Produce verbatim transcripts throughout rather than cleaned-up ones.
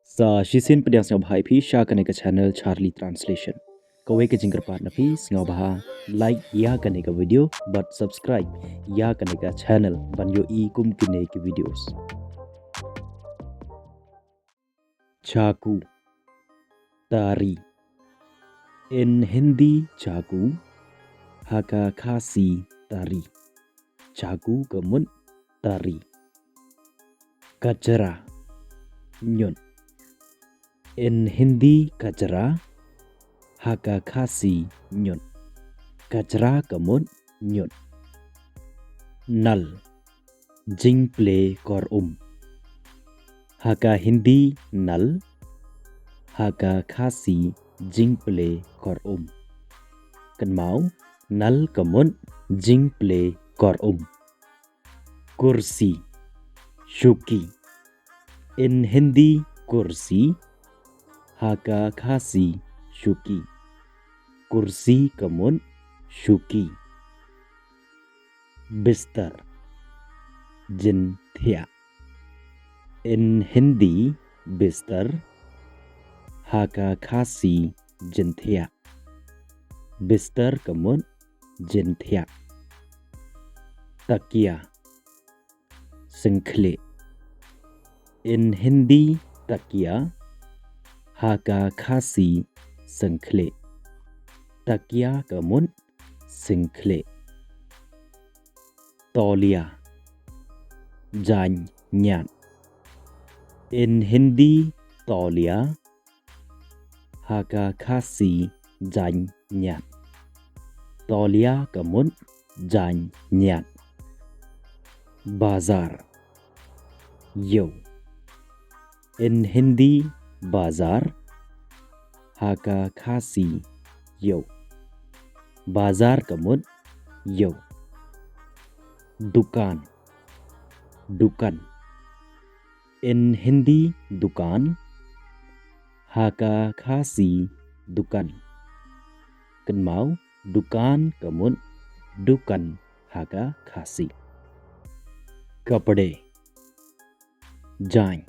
Sa shisien pdiang sngewbha ïa phi sha kane ka channel Charlie Translation. Kawei ka jingkyrpad na phi, sngewbha like ïa kane ka video bad subscribe ïa kane ka channel ban ïohi kum kine ki videos. Chaku, tari. In Hindi, chaku, ha ka Khasi, tari. Chaku ka mut tari. Kachra, ñiut. In Hindi, kachra, ha ka Khasi, ñiut. Kachra ka mut ñiut. Nal, jingplie kor um. Ha ka Hindi, nal, ha ka Khasi, jingplie kor um. Kynmaw, nal ka mut jingplie kor um. Kursi, shuki. In Hindi, kursi, ha ka Khasi, shuki. Kursi ka mut shuki. Bistar, jynthiah. In Hindi, bistar, ha ka Khasi, jynthiah. Bistar ka mut jynthiah. Takia, syngkhlieh. In Hindi, takia, ha ka Khasi, syngkhlieh. Takia ka mut syngkhlieh. Taulia, jaiñ ñiad. In Hindi, taulia, ha ka Khasi, jaiñ ñiad. Taulia ka mut jaiñ ñiad. Bazar, ïew. In Hindi, bazar, ha ka Khasi, ïew. Bazar ka mut ïew. Dukan, dukan. In Hindi, dukan, ha ka Khasi, dukan. Kynmaw, dukan ka mut dukan ha ka Khasi. Kapde, jaiñ.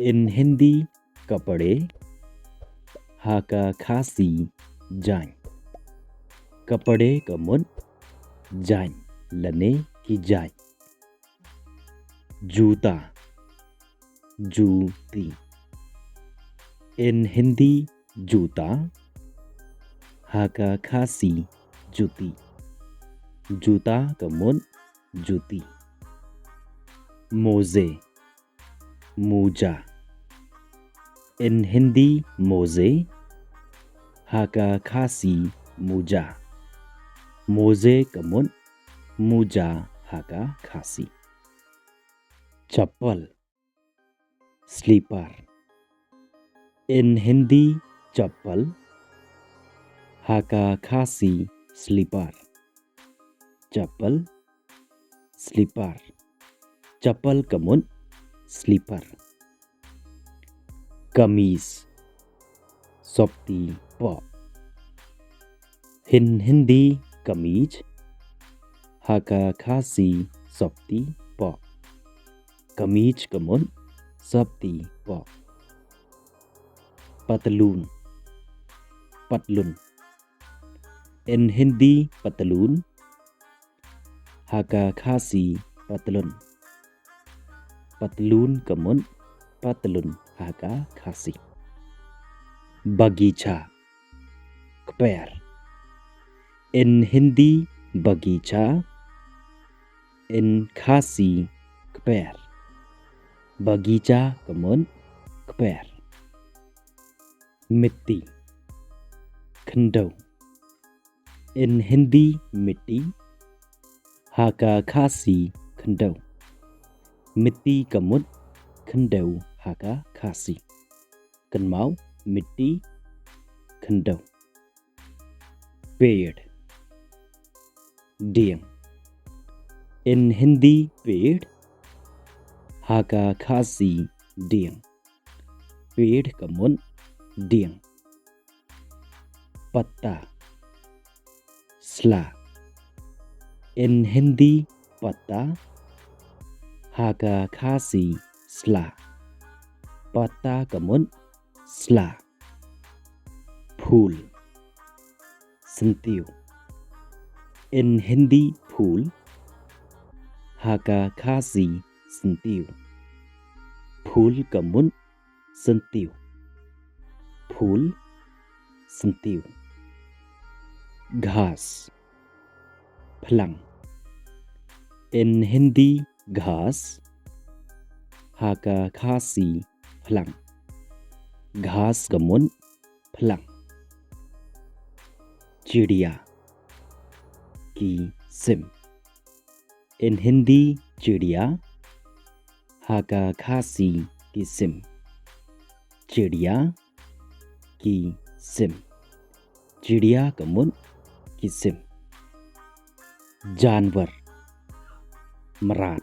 In Hindi, kapde, ha ka Khasi, jaiñ. Kapde ka mut jaiñ lane ki jaiñ. Juta, juti. In Hindi, juta, ha ka Khasi, juti. Juta ka mut juti. Moze, moja. In Hindi, moze, ha ka Khasi, moja. Moze ka mut moja ha ka Khasi. Chappal, slipper. In Hindi, chappal, ha ka Khasi, slipper. Chappal, slipper. Chappal ka mut slipper. Kameez, sopti poh. In Hindi, kameez, ha ka Khasi, sopti poh. Kameez ka mut sopti poh. Patlun, patlun. In Hindi, patlun, ha ka Khasi, patlun. Patlun ka mut patlun ha ka Khasi. Bagicha, kper. In Hindi, bagicha. In Khasi, kper. Bagicha ka mut kper. Mitti, khyndew. In Hindi, mitti, ha ka Khasi, khyndew. Mitti ka mut khyndew ha ka Khasi. Kynmaw, mitti, khyndew. Ped, dieng. In Hindi, ped, ha ka Khasi, dieng. Ped ka mut dieng. Patta, sla. In Hindi, patta, ha ka Khasi, sla. Pata ka mut sla. Phul, syntiew. In Hindi phul, ha ka Khasi syntiew. Phul ka mut syntiew. Phul, syntiew. Ghas, phlang. In Hindi ghas, ha ka Khasi phlang. Ghas ka mut phlang. Chidiya, ki sim. In Hindi chidiya, ha ka Khasi ki sim. Chidiya, ki sim. Chidiya ka mut ki sim. Janwar, mrad.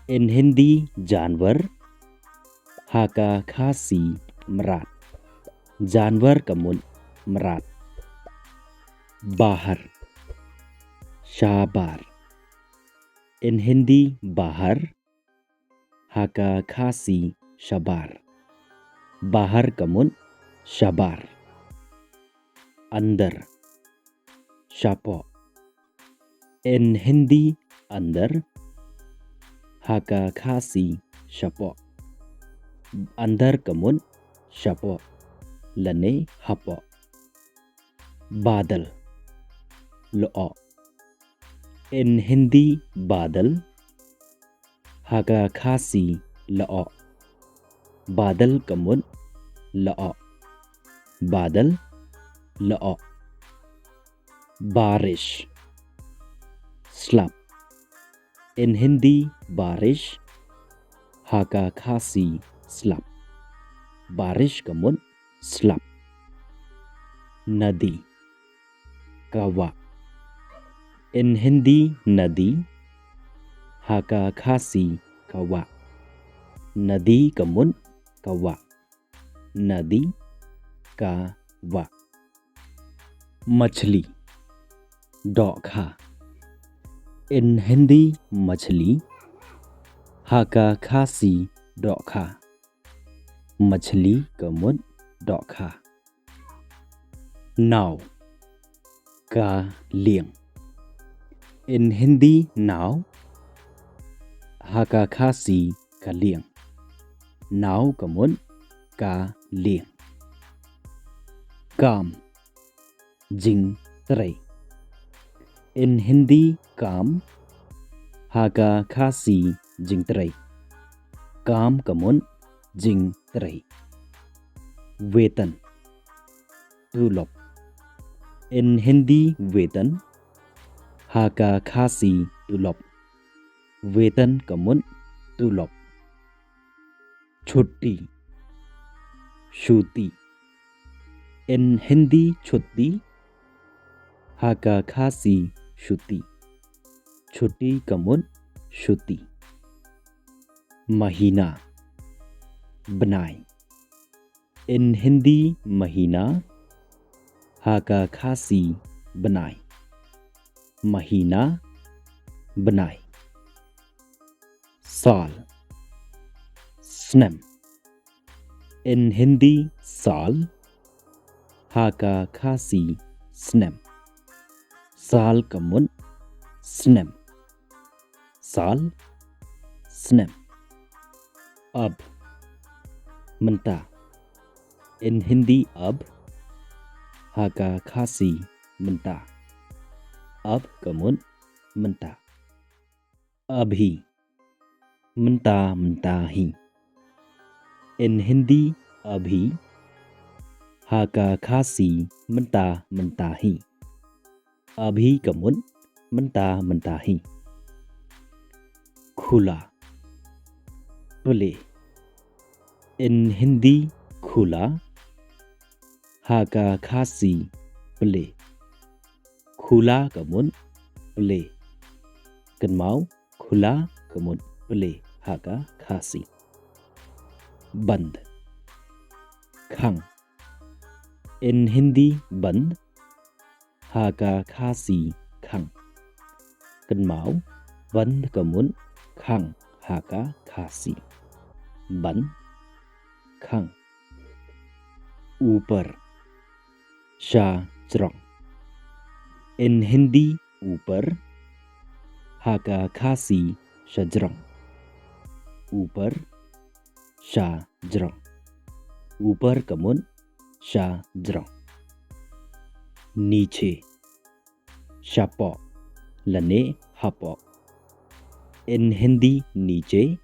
In Hindi janwar, ha ka Khasi mrad. Janwar ka mut mrad. Bahar, shabar. In Hindi bahar, ha ka Khasi shabar. Bahar ka mut shabar. Andar, shapoh. In Hindi andar, ha ka Khasi shapoh. Andar ka mut shapoh lane hapoh. Badal, lyoh. In Hindi badal, ha ka Khasi lyoh. Badal ka mut lyoh. Badal, lyoh. Barish, slap. In Hindi barish, ha ka Khasi slap. Barish ka mut slap. Nadi, ka wah. In Hindi nadi, ha ka Khasi ka wah. Nadi ka mut ka wah. Nadi, ka wah. Machli, dohkha. In Hindi machli, ha ka Khasi dohkha. Machli ka mut dohkha. Naw, ka lieng. In Hindi naw, ha ka Khasi ka lieng. Naw ka mut ka lieng. Kam, jingtrei. In Hindi kam, ha ka Khasi jingtrei. Kam ka mut jingtrei. Wetan, tulop. In Hindi wetan, ha ka Khasi tulop. Wetan ka mut tulop. Chutti, shuti. In Hindi chutti, ha ka Khasi shuti. Chutti ka mut shuti. Mahina, bnai. In Hindi mahina, ha ka Khasi bnai. Mahina, bnai. Saal, snem. In Hindi saal, ha ka Khasi snem. Saal ka mut snem. Saal, snem. Ab, mynta. In Hindi ab, ha ka Khasi mynta. Ab ka mut mynta. Abhi, mynta mynta hi. In Hindi abhi, ha ka Khasi mynta mynta hi. Abhi ka mut mynta mynta hi. Khula, pule. In Hindi khula, ha ka Khasi pule. Khula ka mut pule. Kynmaw, khula ka mut pule ha ka Khasi. Band, khang. In Hindi band, ha ka Khasi khang. Kynmaw, band ka mut khang ha ka Khasi. Band, khang. Upar, sha jrong. In Hindi, upar, ha ka Khasi, sha jrong. Upar, sha jrong. Upar ka mut sha jrong. Niche, shapoh lane hapoh. In Hindi, niche,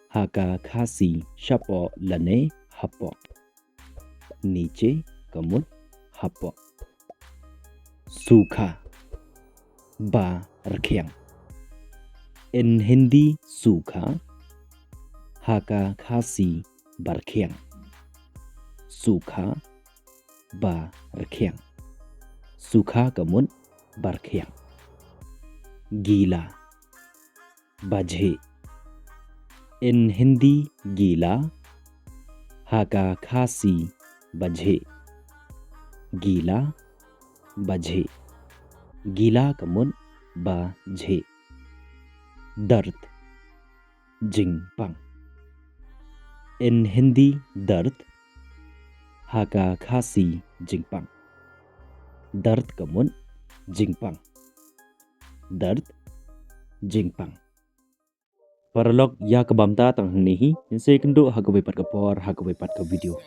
ha ka Khasi, shapoh lane hapoh. Niche ka mut hapoh. Sukha, ba rkhiang. In Hindi, sukha, ha ka Khasi, ba rkhiang. Sukha, ba rkhiang. Sukha ka mut ba rkhiang. Gila, bajheh. In Hindi, gila, ha ka Khasi, bajheh. Gila, bajheh. Gila ka mut bajheh. Dard, jingpang. In Hindi, dard, ha ka Khasi, jingpang. Dard ka mut jingpang. Dard, jingpang. Paralok, ïa kaba mynta tang hangne hi, ngin sa ïakynduh ha kawei pat ka por, ha kawei pat ka video.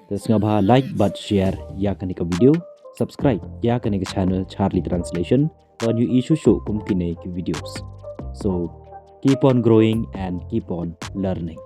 Te sngewbha like bad share ïa kane ka video, subscribe ïa kane ka channel Charlie Translation, ban ïohi shuh shuh kum kine ki videos. So, keep on growing and keep on learning.